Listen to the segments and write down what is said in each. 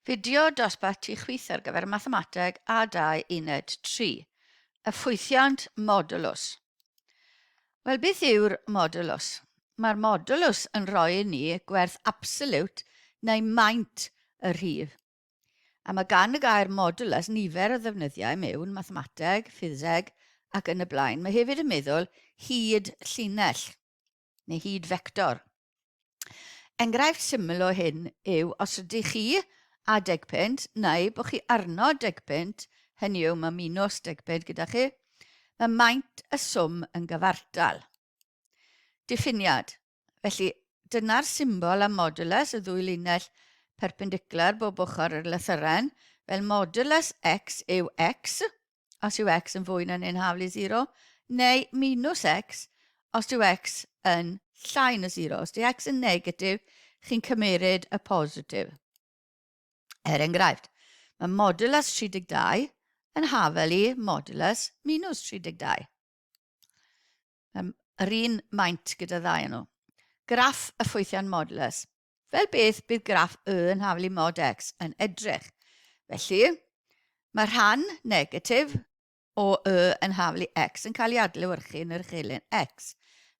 Fideo dosbarth tu chwith ar gyfer Mathemateg A2 Uned 3. Y ffwythiant modulus. Wel, beth yw'r modulus? Mae'r modulus yn rhoi i ni gwerth absolute neu maint y rhif. A mae gan y gair modulus nifer o ddefnyddiau mewn mathemateg, ffiseg ac yn y blaen. Mae hefyd yn meddwl hyd llinell neu hyd fector. Enghraifft syml o hyn yw os ydych chi a 10 punt neu bod chi arno 10 punt, hynny yw mae minus 10 punt gyda chi, mae maint y swm yn gyfartal. Diffiniad. Felly, dyna'r symbol am modulus, y ddwy linell perpendicular bob ochr yr lythyren, fel modulus x yw x, os yw x yn fwy na neu'n haflu 0, neu minus x os yw x yn llai na 0. Os yw x yn negatif, chi'n cymeryd y positif. Er enghraifft, mae modulus 32 yn hafel i modulus minus 32. Yr un maint gyda ddau nhw. Graff y ffwythiant modulus. Fel beth bydd graff y yn haflu mod x yn edrych? Felly, mae rhan negatif o y yn haflu x yn cael ei adlewyrchu yn yr uchelyn x.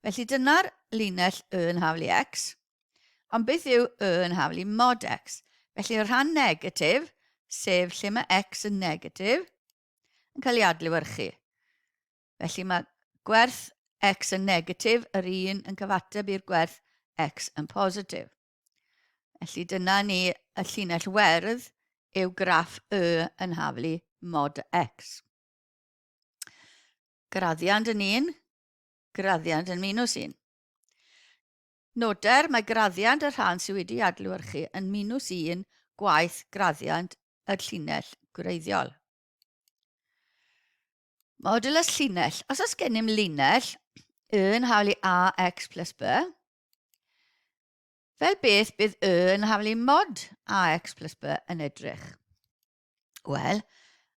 Felly dyna'r linell y yn haflu x. Ond beth yw y yn haflu mod x? Felly y rhan negatif, sef lle mae x yn negatif, yn cael ei adlewyrchu. Felly mae gwerth x yn negatif, yr un yn cyfateb i'r gwerth x yn positif. Felly dyna ni y llinell werdd yw graff y yn haflu mod x. Graddiant yn 1, graddiant yn minus 1. Noder, mae graddiant y rhan sydd wedi adlewyrchu yn minus 1 gwaith graddiant y llinell gwreiddiol. Modulus llinell. Os oes gennym linell, y yn haflu ax plus b, fel beth bydd y yn haflu mod ax plus b yn edrych? Wel,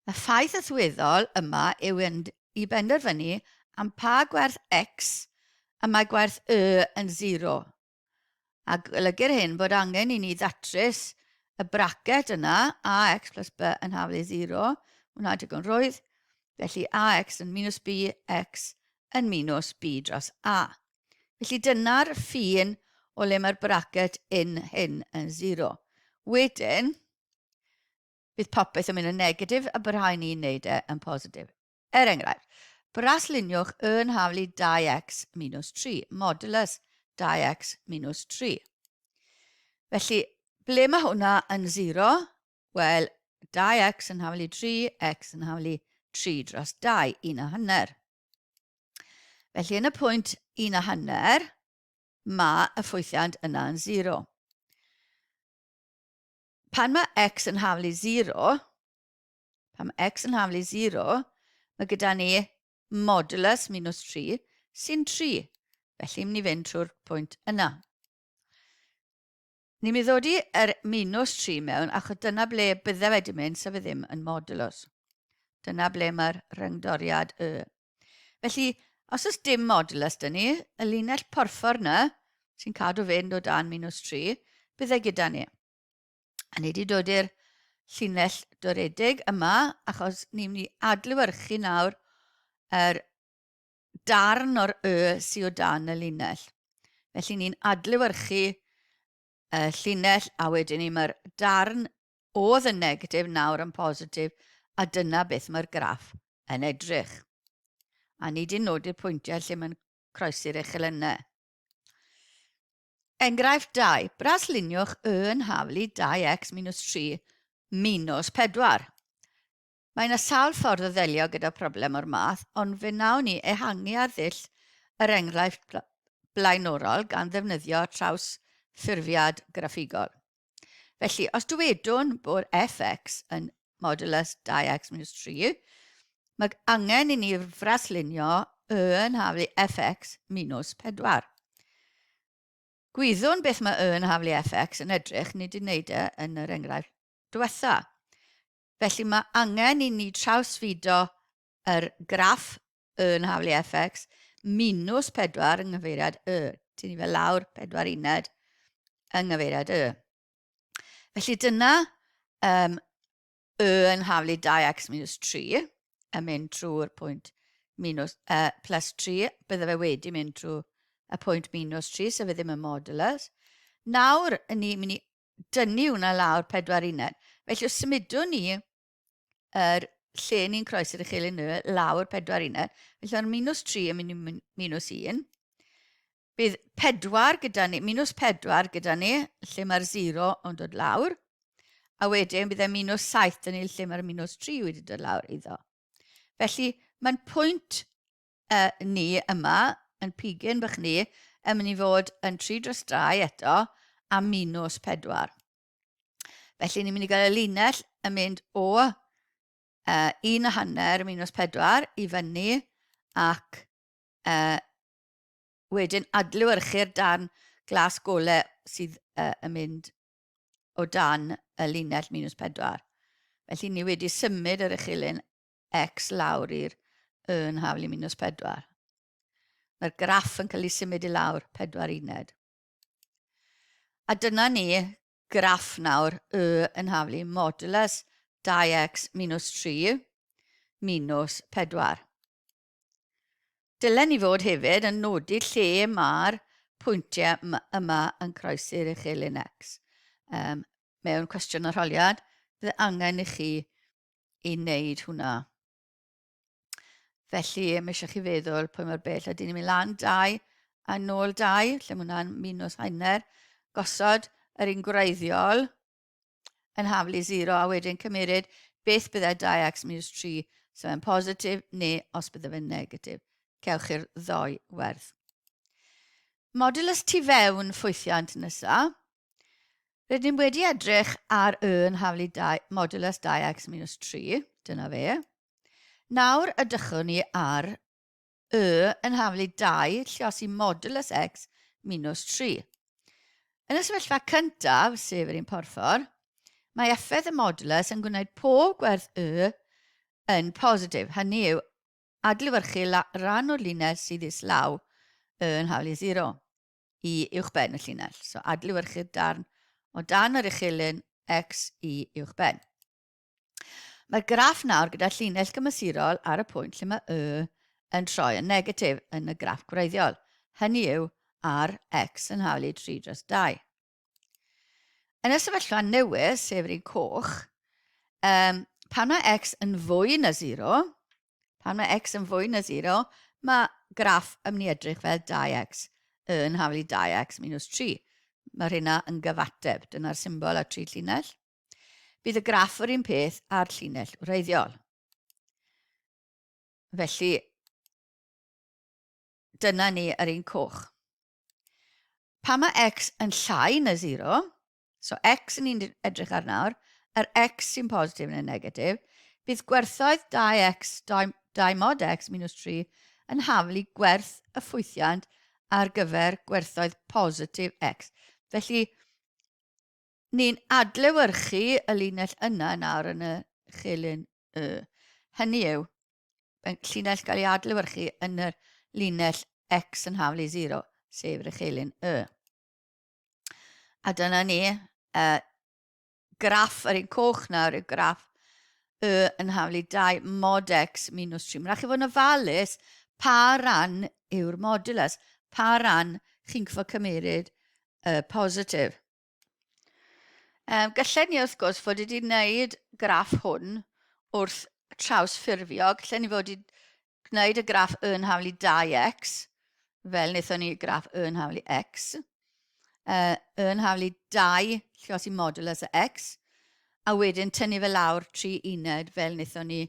y ffaith allweddol yma yw yn i benderfynu am pa gwerth x y mae gwerth y yn 0. A golygu'r hyn bod angen i ni ddatrys y bracet yna, ax plus b yn haflu 0, hwnna digon rwydd, felly ax yn minus b, x yn minus b dros a. Felly dyna'r ffin o le mae'r bracet in hyn yn 0. Wedyn, bydd popeth yn mynd yn negatif a bydd rhaid ni'n neud e yn positif. Er enghraifft, brasluniwch yn haflu 2x minus 3, modulus 2x minus 3. Felly, ble mae hwnna yn 0? Wel, 2x yn haflu 3, x yn haflu 3 dros 2, 1 a hanner. Felly, yn y pwynt 1 a hanner, mae y ffwythiant yna yn 0. Pan mae x yn haflu 0, Pan mae x yn haflu 0, mae gyda ni modulus minus 3 sy'n 3. Felly, mynd i fynd trwy'r pwynt yna. Ni'n mynd i ddod i'r minus 3 mewn, achos dyna ble bydde wedi mynd, sef e ddim yn modulus. Dyna ble mae'r rhyngdoriad y. Felly, os oes dim modulus dyn ni, y linell porffor yna, sy'n cadw fynd o dan minus 3, bydde gyda ni. A ni wedi dod i'r llinell doredig yma, achos ni'n mynd i adlewyrchu nawr yr darn o'r y sydd o dan y linell. Felly ni'n adlewyrchu y llinell a wedyn ni mae'r darn oedd yn negatif nawr yn positif a dyna beth mae'r graff yn edrych. A ni wedi nodi'r pwyntiau lle mae'n croesi'r echelynau. Enghraifft 2. Brasluniwch y yn haflu 2x minus 3 minus 4. Mae yna sawl ffordd o ddelio gyda problem o'r math, ond fe wnawn ni ehangu ar ddull yr enghraifft blaenorol gan ddefnyddio trawsffurfiad graffigol. Felly, os dywedwn bod fx yn modulus 2x minus 3, mae angen i ni fraslunio y yn haflu fx minus 4. Gwyddwn beth mae y yn haflu fx yn edrych, ni wedi wneud e yn yr enghraifft diwetha. Felly mae angen i ni trawsfudo yr graff y yn haflu fx minus 4 yng nghyfeiriad y. Ti'n ni fel lawr 4 uned yng nghyfeiriad y. Felly dyna um, y yn haflu 2x minus 3 yn mynd trwy'r pwynt minus, plus 3, bydde fe wedi mynd trwy y pwynt minus 3, sef e ddim yn modulus. Nawr, ni'n mynd i dynnu hwnna lawr 4 uned. Felly, os symudwn ni yr lle ni'n croesi'r uchelyn y lawr 4 uned, felly mae'r minus 3 yn mynd i minus 1. Bydd 4 gyda ni, minus 4 gyda ni, lle mae'r 0 yn dod lawr. A wedyn bydd e minus 7 dyn ni lle mae'r minus 3 wedi dod lawr iddo. Felly mae'n pwynt ni yma, yn pigyn bych ni, yn mynd i fod yn 3 dros 2 eto a minus 4. Felly ni'n mynd i gael y linell yn mynd o 1.5 minus 4 i fyny ac wedyn adlewyrchu'r darn glas gole sydd yn mynd o dan y linell minus 4. Felly ni wedi symud yr echilyn x lawr i'r y yn haflu minus 4. Mae'r graff yn cael ei symud i lawr 4 uned. A dyna ni graff nawr y yn haflu modulus 2x minus 3 minus 4. Dylen ni fod hefyd yn nodi lle mae'r pwyntiau yma yn croesi'r uchelyn X. Um, mewn cwestiwn arholiad, bydd angen i chi i wneud hwnna. Felly, mae eisiau chi feddwl pwy mor bell. Ydyn ni'n mynd lan 2 a nôl 2, lle mae hwnna'n minus hanner. Gosod yr un gwreiddiol yn haflu 0 a wedyn cymeryd beth byddai 2x minus 3 so fe'n positif neu os bydde fe'n negatif. Cewch chi'r ddoi werth. Modulus tu fewn ffwythiant nesa. Rydym wedi edrych ar y yn haflu 2, modulus 2x minus 3, dyna fe. Nawr ydychwn ni ar y yn haflu 2 lliosi modulus x minus 3. Yn y sefyllfa cyntaf, sef yr un porffor, mae effaith y modulus yn gwneud pob gwerth y yn positif, hynny yw adlewyrchu ran o'r linell sydd islaw y yn haflu 0 i uwchben y llinell. So adlewyrchu'r darn o dan yr uchelyn x i uwchben. Mae'r graff nawr gyda llinell gymesurol ar y pwynt lle mae y yn troi yn negatif yn y graff gwreiddiol, hynny yw ar x yn haflu 3 dros 2. Yn y sefyllfa newydd, sef yr un coch, um, pan mae x yn fwy na 0, pan mae x yn fwy na 0, mae graff yn mynd i edrych fel 2x yn haflu 2x minus 3. Mae'r hynna yn gyfateb. Dyna'r symbol a tri llinell. Bydd y graff yr un peth â'r llinell wreiddiol. Felly, dyna ni yr un coch. Pan mae x yn llai na 0, so x yn ni'n edrych ar nawr, yr x sy'n positif neu negatif, bydd gwerthoedd 2x, 2, 2 mod x minus 3 yn haflu gwerth y ffwythiant ar gyfer gwerthoedd positif x. Felly, Ni'n adlewyrchu y linell yna nawr yn y chelyn y. Hynny yw, llinell gael ei adlewyrchu yn yr linell x yn haflu 0, sef yr uchelyn y. A dyna ni, graff yr un coch nawr yw graff y yn haflu 2 mod x minus 3. Mae'n rhaid chi fod yn ofalus pa ran yw'r modulus, pa ran chi'n cyfo cymeryd y positif. Um, gallen ni wrth gwrs fod wedi gwneud graff hwn wrth trawsffurfio. Gallen ni fod wedi gwneud y graff yn haflu 2x, fel wnaethon ni graff yn haflu x, yn haflu 2 lliosi modulus y x, a wedyn tynnu fe lawr 3 uned fel wnaethon ni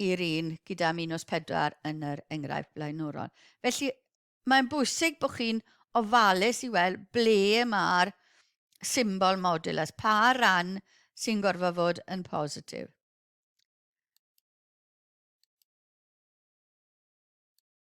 i'r un gyda minus 4 yn yr enghraifft blaenorol. Felly, Mae'n bwysig bod chi'n ofalus i weld ble mae'r symbol modulus, pa ran sy'n gorfod fod yn positif.